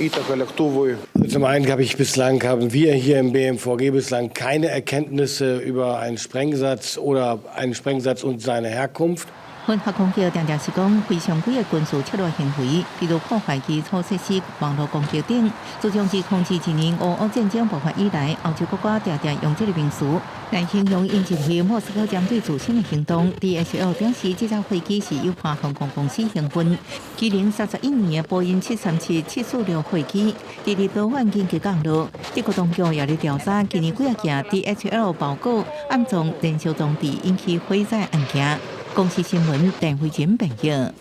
įtaka lėktuvui. Zum einen habe ich bislang, haben wir hier im BMVG bislang keine Erkenntnisse über einen Sprengsatz oder einen Sprengsatz und seine Herkunft. 混合攻擊定定是講非常規的軍事策略行為，比如破壞基礎設施、網路攻擊等。自從2021年俄烏戰爭爆發以來，歐洲國家定定用這个名詞來形容𪜶認為莫斯科針對自身的行動。DHL 表示，這架飛機是由華航空公司營運，機齡31年的波音737-746貨機，佇立陶宛緊急降落。德國當局也咧調查今年幾仔件 DHL 包裹暗藏燃燒裝置引起火災案件。公視新聞鄧慧珍報道。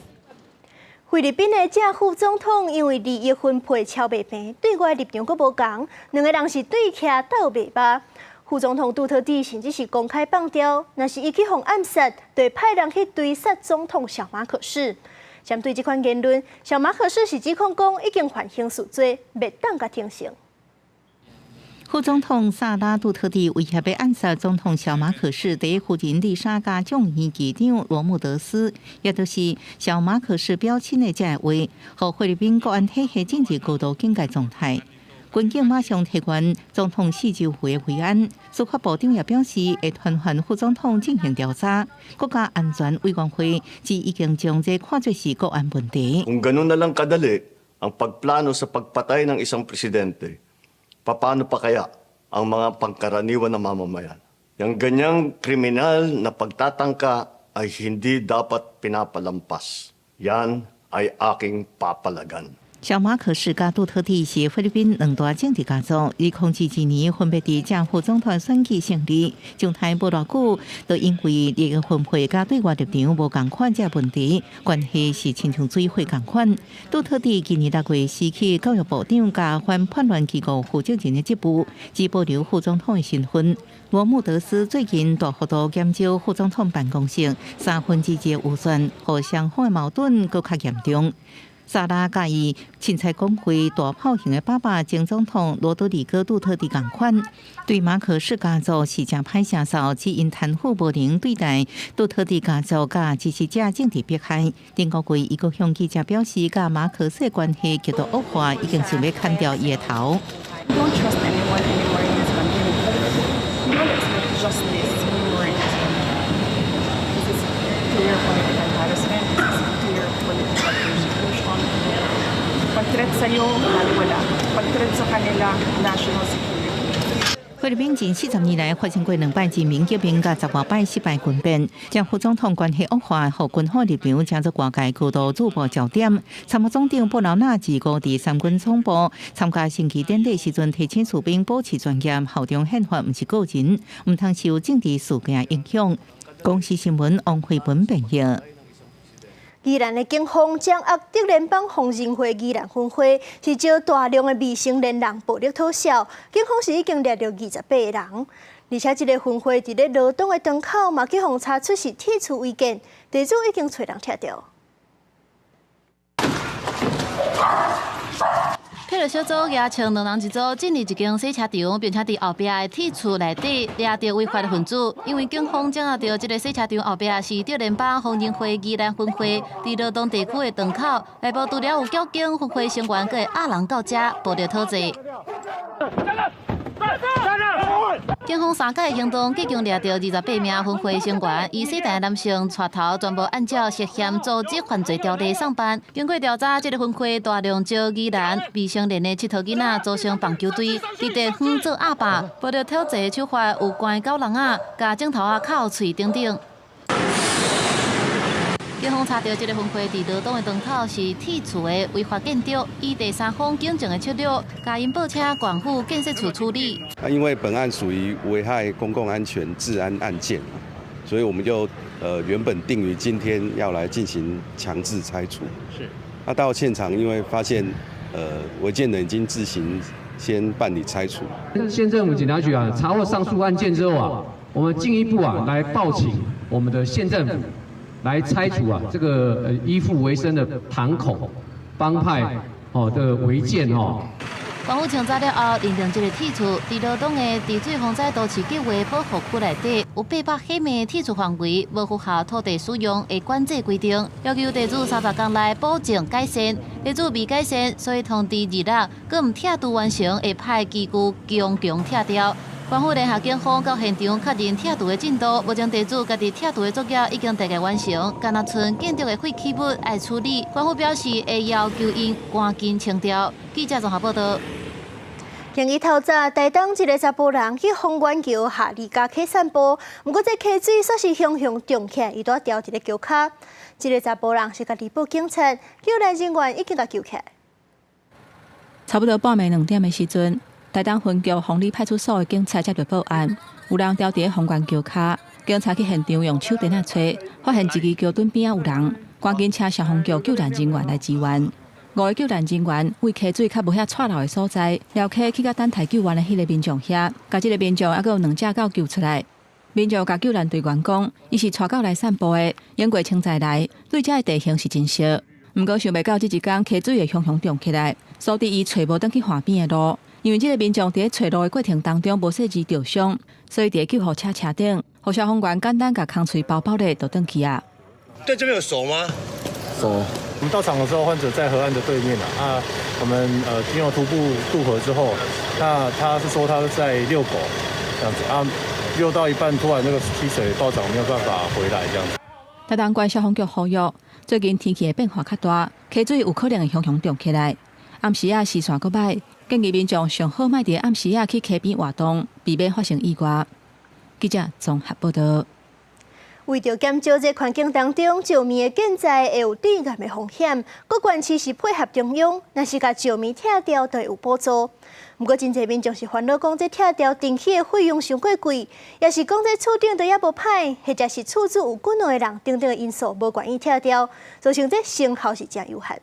菲律賓的正副總統因為利益分配超袂平，對外立場閣無仝，兩个人是對徛鬥袂罷。副總統杜特蒂甚至是公開放調，若是伊去予暗殺，就會派人去追殺總統小馬可仕。針對這款言論，小馬可仕是指控講已經犯刑事罪，袂當共聽信。副總統薩拉杜特蒂威脅欲暗殺總統小馬可仕第一夫人麗莎佮眾議院議長羅穆德斯，也就是小馬可仕表親的這个話，予菲律賓國安體系進入高度警戒狀態。軍警馬上提懸總統四周圍的維安。司法部長也表示，會傳喚副總統進行調查。國家安全委員會指已經將這看作是國安問題。 Kung ganun na lang kadali ang pagplano sa pagpatay ng isang presidente, paano pa kaya ang mga pangkaraniwan na mamamayan? Yang ganyang kriminal na pagtatangka ay hindi dapat pinapalampas. Yan ay aking papalagan. 小馬可仕佮杜特蒂是菲律賓兩大政治家族，2012年分別佇正副總統選舉勝利，上台無偌久，就因為利益分配佮對外立場無仝款這个問題，關係是親像水火仝款。杜特蒂今年6月辭去教育部長佮反叛亂機構負責人的職務，只保留副總統的身份。羅穆德斯最近大幅度減少副總統辦公室2/3預算，予雙方的矛盾閣較嚴重。薩拉佮伊凊彩講話大炮型的爸爸前總統羅德里戈·杜特蒂仝款，對馬可仕家族是誠歹聲數，只因貪腐無能對待杜特蒂家族佮支持者政治迫害。頂個月，伊閣向記者表示，佮馬可仕關係極度惡化，已經想欲砍掉伊的頭。 Don't trust anyone anymore in this country. We don't expect justice anymore in this country. This is clear political harassment. This is clear political persecution. Pag threat sa'yo, balewala. pag-threat sa kanila national security. 菲律賓近40年來發生過兩擺人民革命佮十外擺失敗軍變，正副總統關係惡化，予軍方立場成做外界高度矚目焦點。參謀總長布勞納自五佇三軍總部參加升旗典禮時陣，提醒士兵保持專業，效忠憲法，毋是個人，毋通受政治事件影響。公視新聞王慧文編譯。宜蘭的警方掌握竹聯幫瘋人會宜蘭分會，是招大量的未成年人暴力討潲，警方是已經掠著28個人，而且這个分會佇咧羅東的檔口嘛，去予查出是鐵厝違建，地主已經揣人拆掉。鐵路小組舉槍兩人一組進入一間洗車場，並且佇後壁的鐵厝內底掠著違法的分子。因為警方掌握著這个洗車場後壁是竹聯幫瘋人會宜蘭分會佇羅東地區的檔口，內部除了有繳警分會成員，閣會押人到遮暴力討債。警方三擺行動，已經掠著28名分會成員，以細膽男性帶頭，全部按照涉嫌組織犯罪條例送辦。經過調查，這个分會大量招宜蘭未成年的𨑨迌囡仔組成棒球隊，佇地方做鴨霸，暴力討債手法有關狗籠仔、共指頭仔敲喙等等。警方查著這个分會佇羅東的檔口是鐵厝的違法建築，以第三方警證的策略，共𪜶報請縣府建設處處理。啊，因為本案屬於危害公共安全治安案件，所以我們就原本定於今天要來進行強制拆除。是。啊，到現場因為發現違建人已經自行先辦理拆除。縣政府警察局啊，查獲上述案件之後啊，我們進一步啊來報請我們的縣政府。來拆除啊，這個依附為生的堂口幫派哦的違建哦。縣府清查了後，認定這个鐵厝佇羅東的治水防災都市計畫保護區內底有800平米鐵厝範圍，無符合土地使用的管制規定，要求地主30天內保證改善。地主未改善，所以通知二六，閣毋拆除完成，會派機具強強拆掉。縣府聯合警方到現場確認拆除的進度，目前地主家己拆除的作業已經大概完成，干焦賰建築的廢棄物愛處理。縣府表示會要求𪜶趕緊清掉。記者綜合報導。今日透早，台東一个查埔人去豐原橋下離家溪散步，毋過這溪水煞是雄雄漲起來，伊拄著佇咧橋跤。這个查埔人是家己報警察，救援人員已經共救起來。差不多半暝2點的時陣，台東分局鳳里派出所的警察接著報案，有人牢佇咧豐原橋跤，警察去現場用手電仔揣，發現一支橋墩邊仔有人，趕緊請消防局救援人員來支援。5个救援人員為溪水較無遐掣流的所在，撩溪去到等待救援的彼个民眾遐，共這个民眾猶閣有2隻狗救出來。民眾共救援隊員講，伊是帶狗來散步的，經過清早來，對遮的地形是真熟，毋過想袂到這一工溪水會雄雄漲起來，所以伊揣無轉去岸邊的路。因為這个民眾佇咧揣路的過程當中無細緻著傷，所以佇咧救護車車頂，予消防員簡單共空喙包包咧，就轉去啊。對這邊有熟嗎？熟。我們到場的時候，患者在河岸的對面啊。我們經過徒步渡河之後，那他是說他是在遛狗這樣子啊，遛到一半突然那個溪水暴漲，沒有辦法回來這樣子。台東縣消防局呼籲，最近天氣的變化較大，溪水有可能會雄雄漲起來。暗時仔視線閣歹，建議民眾上好莫佇暗時仔去溪邊活動，避免發生意外。記者綜合報導。為著減少這環境當中石棉的建材會有致癌的風險，各縣市是配合中央，若是共石棉拆掉，就會有補助。毋過真濟民眾是煩惱講，這拆掉重起的費用傷過貴，抑是講這厝頂都猶無歹，或者是厝主有幾兩个人等等的因素，無願意拆掉，造成這成效是誠有限。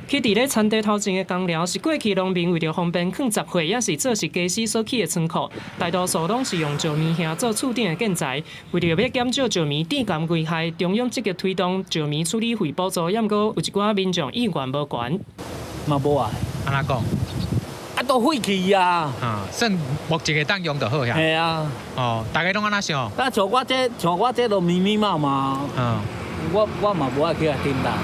起佇咧田地頭前的工寮，是過去農民為著方便囥雜貨，抑是做是家私所起的倉庫。大多數攏是用石棉瓦做厝頂的建材。為著欲減少石棉致癌危害，中央積極推動石棉處理費補助，抑毋過有一寡民眾意願無懸。嘛無啊？按怎講？啊，都廢去啊！算木質會當用就好呀。係啊。哦，大家攏按怎想？啊，像我這都密密麻麻。我嘛無愛去共頂啦。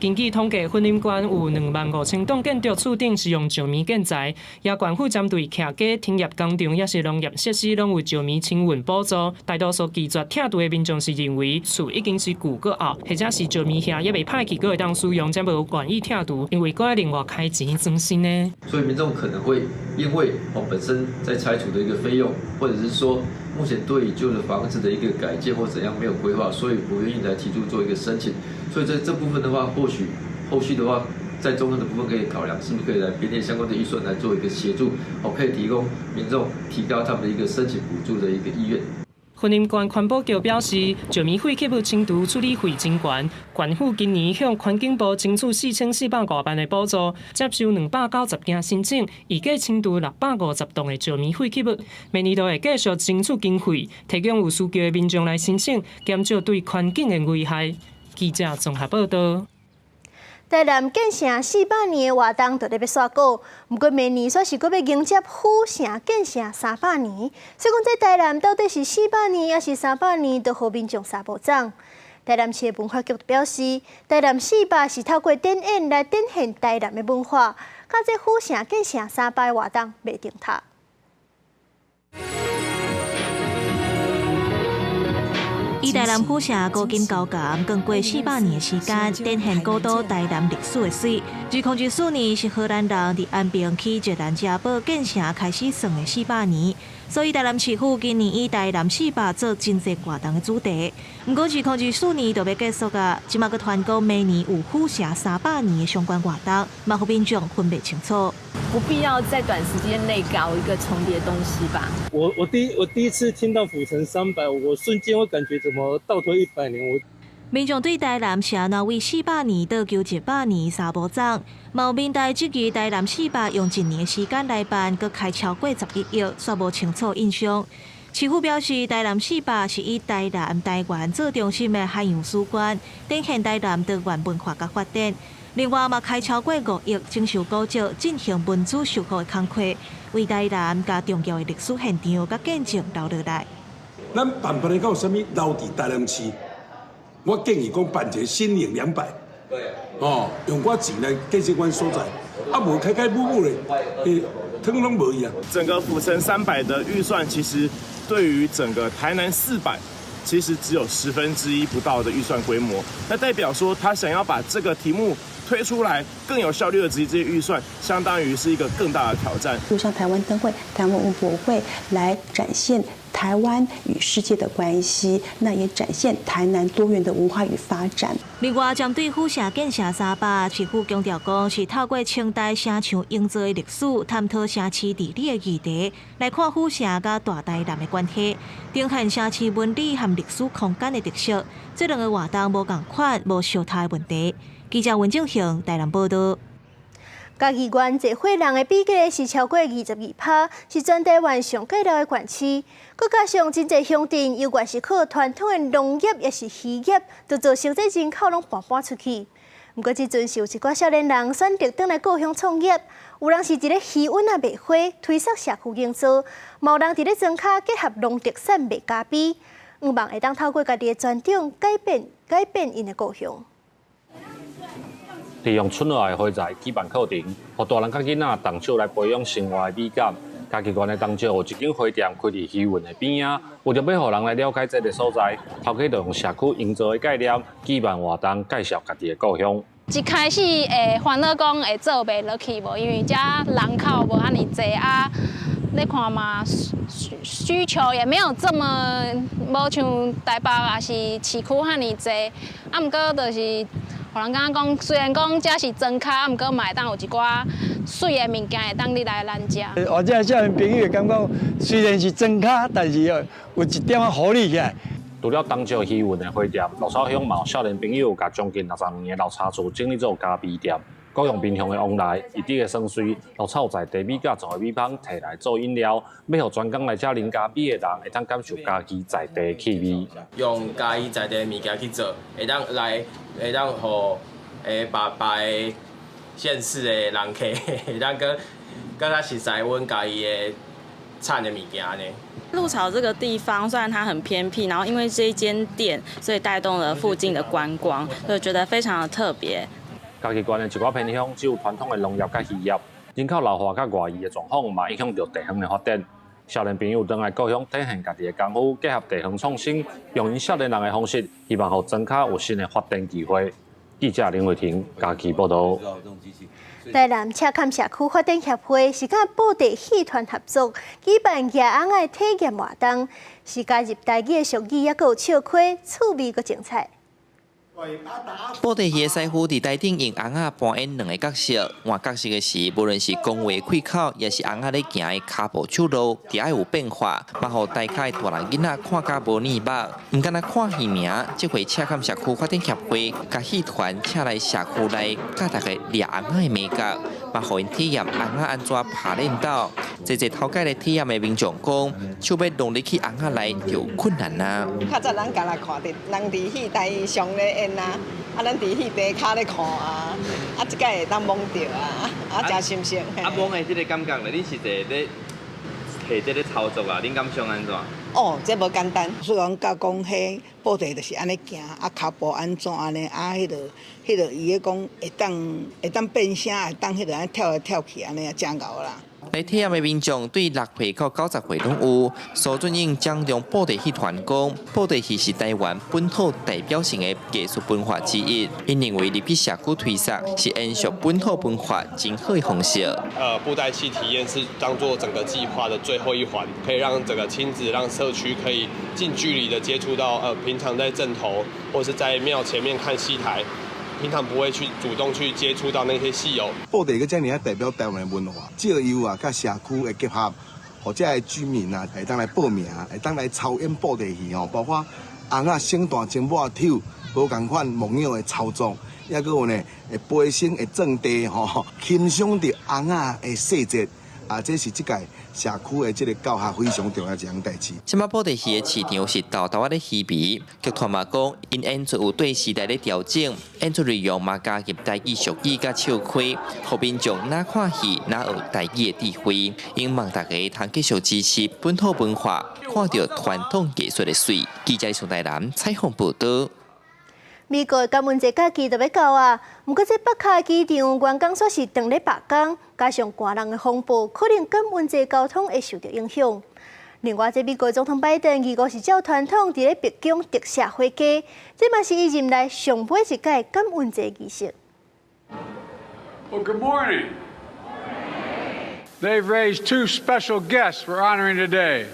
根據統計，雲林縣有25,000棟建築厝頂是用石棉建材，也縣府針對徛家、停業工廠，抑是農業設施，攏有石棉清運補助。大多數拒絕拆除的民眾是認為厝已經是舊閣漚，或者是石棉瓦猶未歹去，閣會當使用，才無願意拆除，因為閣愛另外開錢裝新的。所以民眾可能會因為哦本身在拆除的一個費用，或者是說目前對於舊的房子的一個改建或怎樣沒有規劃，所以不願意來提出做一個申請。所以在這部分的話，或許後續的話，在中央的部分可以考量，是不是可以來編列相關的預算來做一個協助，哦，可以提供民眾提高他們的一個申請補助的一個意願。雲林縣環保局表示，石棉廢棄物清除處理費真懸，縣府今年向環境部爭取4400外萬的補助，接受290件申請，預計清除650棟的石棉廢棄物。明年度會繼續爭取經費，提供有需求的民眾來申請，減少對環境的危害。記者綜合報道。台南建城400年的活動就咧欲煞稿，毋過明年煞是閣欲迎接府城建城300年。所以講，這台南到底是四百年抑是三百年，都予民眾三無總。台南市的文化局表示，台南四百是透過展演來展現台南的文化，佮這府城建城三百活動袂重疊。以台南府城古今交感，經過400年的時間，展現古都台南歷史的媠。2014年是荷蘭人佇安平區熱蘭遮堡建城開始算的四百年，所以台南市府今年以台南四百做真濟活動的主題。毋過2024年就欲結束啊，這馬閣傳講明年有府城300年的相關活動，嘛予民眾分袂清楚。不必要在短時間內搞一個重疊東西吧。我第一次聽到府城三百，我瞬間會感覺怎麼倒退100年。我民眾對台南是按怎為400年倒糾100年三無總，嘛有民代質疑台南四百用一年的時間來辦，閣開超過11億，煞無清楚印象。市府表示，台南四百是以台南台灣做中心的海洋史觀，展現台南多元文化佮發展。另外嘛，開超過5億整修古蹟，進行文資修復的工課，為台南佮重要的歷史現場佮見證留落來。咱辦辦的有啥物留佇台南市？我建議講辦一個新穎200，哦，用寡錢來建設阮所在，啊無開開舞舞咧，欸，通攏無去啊。整個府城三百的預算，其實對於整個台南四百，其實只有1/10不到的預算規模。那代表說，他想要把這個題目推出來，更有效率的執行這些預算，相當於是一個更大的挑戰。就像台灣燈會、台灣文博會來展現台灣與世界的關係，那也展現台南多元的文化與發展。另外，針對府城建城三百，市府強調講是透過清代城牆營造的歷史，探討城市治理的議題，來看府城佮大台南的關係，呈現城市紋理和歷史空間的特色。這兩个活動無仝款，無相仝的問題。記者文正雄台南報道。嘉義縣濟歲人的比例是超過22%，是全台灣上過老的縣市。閣加上真濟鄉鎮，猶原是靠傳統的農業抑是漁業，就造成這人口攏搬搬出去。毋過這陣是有一寡少年人選擇轉來故鄉創業，有人是佇咧魚塭仔賣花，推捒社區營造；嘛有人佇咧莊跤結合農特產賣咖啡，向望會當透過家己的專長改變改變𪜶的故鄉。利用村內的花材舉辦課程，予大人佮囡仔動手來培養生活的美感。嘉義縣的東石有一間花店開佇魚塭的邊仔，為著欲予人來了解這个所在，頭家就用社區營造的概念舉辦活動，介紹家己的故鄉。一開始會煩惱講會做袂落去無，因為遮人口無按呢濟啊，你看嘛，需求也沒有這麼無像台北抑是市區遐爾濟，啊，毋過就是。予人感覺講，雖然講遮是莊跤，啊，毋過嘛會當有一寡媠的物件會當入來咱遮。或者少年朋友會感覺，雖然是莊跤，但是有一點仔活力起來。除了東石魚塭的花店，鹿草鄉嘛有少年朋友共將近60年的老茶厝整理做咖啡店。各樣面向的往來，伊佇个雙穗鹿草在地米佮做的米香提來做飲料，欲予專工來遮啉咖啡的人會當感受嘉義在地氣味。用嘉義在地的物件去做，會當來會當予別別个縣市的人客會當閣閣較熟悉阮嘉義的產的物件呢。鹿草這個地方雖然它很偏僻，然後因為這一間店，所以帶動了附近的觀光，所以覺得非常的特別。嘉義縣的一寡偏鄉只有傳統的農業佮漁業，人口老化佮外移的狀況嘛，影響著地方的發展。少年朋友轉來故鄉體現家己的功夫，結合地方創新，用𪜶少年人的方式，希望予莊跤有新的發展機會。記者林慧婷嘉義報導。台南赤崁社區發展協會是佮布袋戲團合作，舉辦蜈蠓仔的體驗活動，是加入台語的俗語，猶閣有笑詼，趣味閣精彩。布袋戲的師傅佇台頂用尪仔扮演兩个角色，換角色的時，無論是講話開口，抑是尪仔咧行的跤步手路，都愛有變化，嘛予台跤的大人囡仔看甲無膩目。毋干焦看戲爾，這回赤崁社區發展協會共戲團請來社區內教大家掠尪仔的眉角，嘛予𪜶體驗尪仔按怎拍練斗。濟濟頭擺來體驗的民眾講，手欲弄入去尪仔內就有困難啊。較早咱敢若看著人佇戲台上咧演啊，啊，咱佇戲台跤咧看啊，啊，這擺會當摸著啊，啊，誠新鮮。啊，摸的這个感覺咧，你實際咧提這个操作啊，恁感想按怎？哦，這無簡單。雖然教講彼布袋就是按呢行，啊，跤步按怎按呢，啊，彼个伊咧講會當變聲，會當彼个按呢跳來跳去按呢，誠𠢕啦。來體驗的民眾對6歲到90歲攏有。蘇俊英掌中布袋戲團講，布袋戲是台灣本土代表性的藝術文化之一。𪜶認為入去社區推廣是延續本土文化真好的方式。布袋戲體驗是當做整個計劃的最後一環，可以讓整個親子、讓社區可以近距離的接觸到，平常在陣頭或是在廟前面看戲台，平常不會去主動去接觸到那些戲友。布袋戲遮爾代表台灣的文化，藉由啊，佮社區的結合，予遮的居民啊，會當來報名，會當來操演布袋戲吼，包括尪仔省大精抹手，無仝款木偶的操作，抑閣有呢，會飛升會轉地吼，欣賞著尪仔的細節，啊，這是這屆社區的這个教學非常重要一項代誌。這擺布袋戲的市場是沓沓仔咧稀微，劇團嘛講，𪜶演出有對時代咧調整，演出內容嘛加入台語俗語佮笑詼，予民眾若看戲若學台語的智慧，𪜶望大家通繼續支持本土文化，看著傳統藝術的媠。記者宋台南採訪報導。美國感恩節假期就欲到啊，毋過這北卡機場員工煞是當咧罷工，加上寒冷的風暴，可能感恩節交通會受著影響。另外，這美國總統拜登預估是照傳統佇咧白宮特赦火雞，這嘛是伊任內上尾一屆感恩節儀式。 Well, good morning. They've raised two special guests we're honoring today,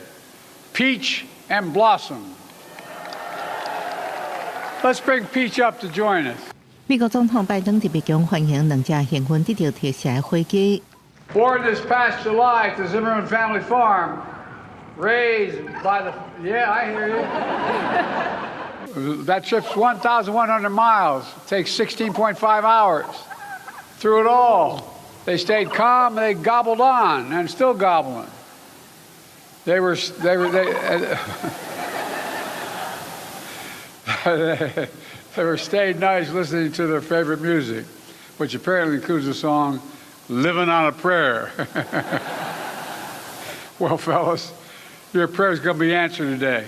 Peach and Blossom. Let's bring Peach up to join us. 美國總統拜登佇白宮歡迎兩隻幸運得著特赦的火雞。 Born this past July at the Zimmerman Family Farm, raised by the yeah, I hear you. That trip's 1,100 miles. Takes 16.5 hours. Through it all, they stayed calm and they gobbled on and still gobbling. They were stayed nice listening to their favorite music, which apparently includes the song "Living on a Prayer." Well, fellas, your prayer's going to be answered today.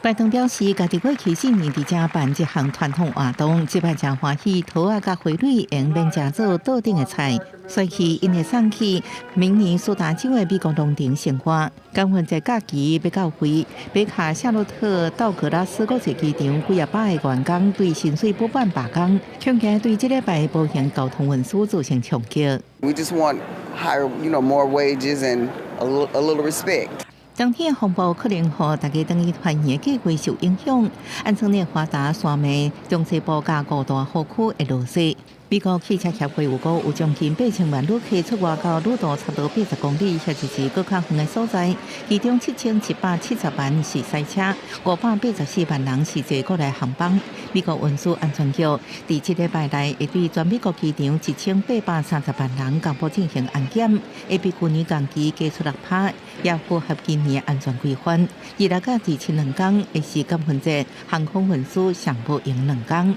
拜登表示，家己過去4年佇遮辦這項傳統活動，這擺誠歡喜，桃仔佮花蕊會免食做桌頂的菜，所以𪜶會送去明尼蘇達州的美國農場生活。感恩節假期欲到位，北卡夏洛特道格拉斯國際機場幾仔百个員工對薪水不滿罷工，恐驚對這禮拜步行交通運輸造成衝擊。 We just want higher, more wages and a little respect. 當天風暴可能予大家轉去團圓的計畫受影響。按算內華達山脈中西部佮五大湖區會落雪。美國汽車協會預估有將近8000萬旅客出外到旅途差不多80公里，或者是閣較遠的所在。其中7770萬是駛車，584萬人是坐國內航班。美國運輸安全局佇這禮拜內會對全美國機場1830萬人同步進行安檢，會比舊年同期加出6%，也符合今年安全規範。26佮27兩工會是感恩節，航空運輸上無閒2工。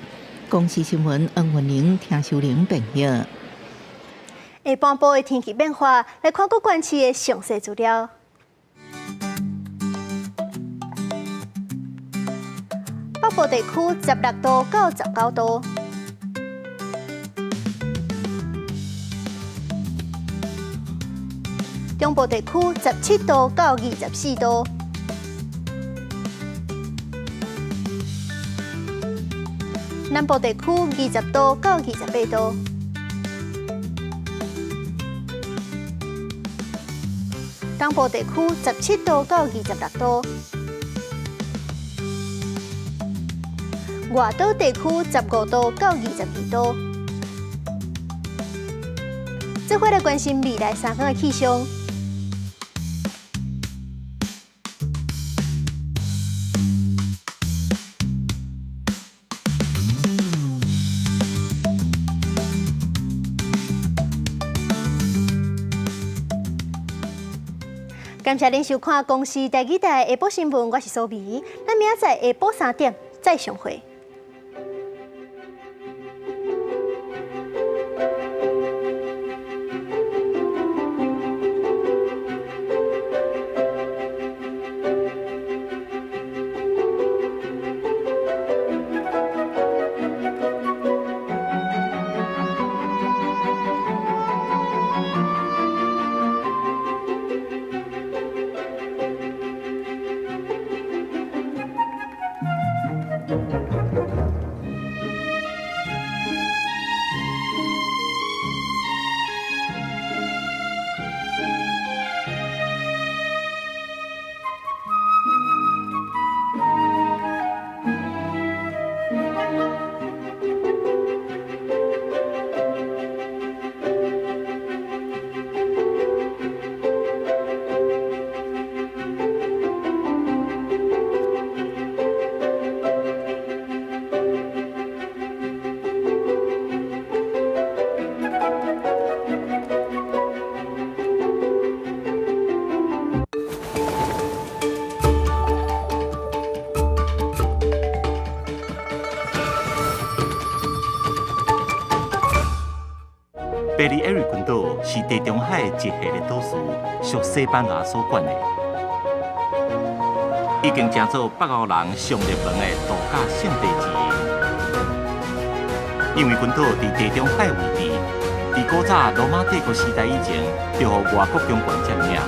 公視新聞黃文玲、聽秀玲編譯。下半晡的天氣變化，來看各縣市的詳細資料。北部地區16度到19度，中部地區17度到24度。南部地區20度到28度。東部地區17度到26度。外島地區15度到22度。這回來關心未來3天的氣象。感謝您收看《公視台語台》下晡新聞，我是蘇美。咱明仔載下晡3點再相會。巴利亞瑞群島是地中海一系列島嶼，屬西班牙所管的，已經成做北歐人上熱門的度假勝地之一。因為群島佇地中海位置，佇古早羅馬帝國時代以前，就予外國強權佔領。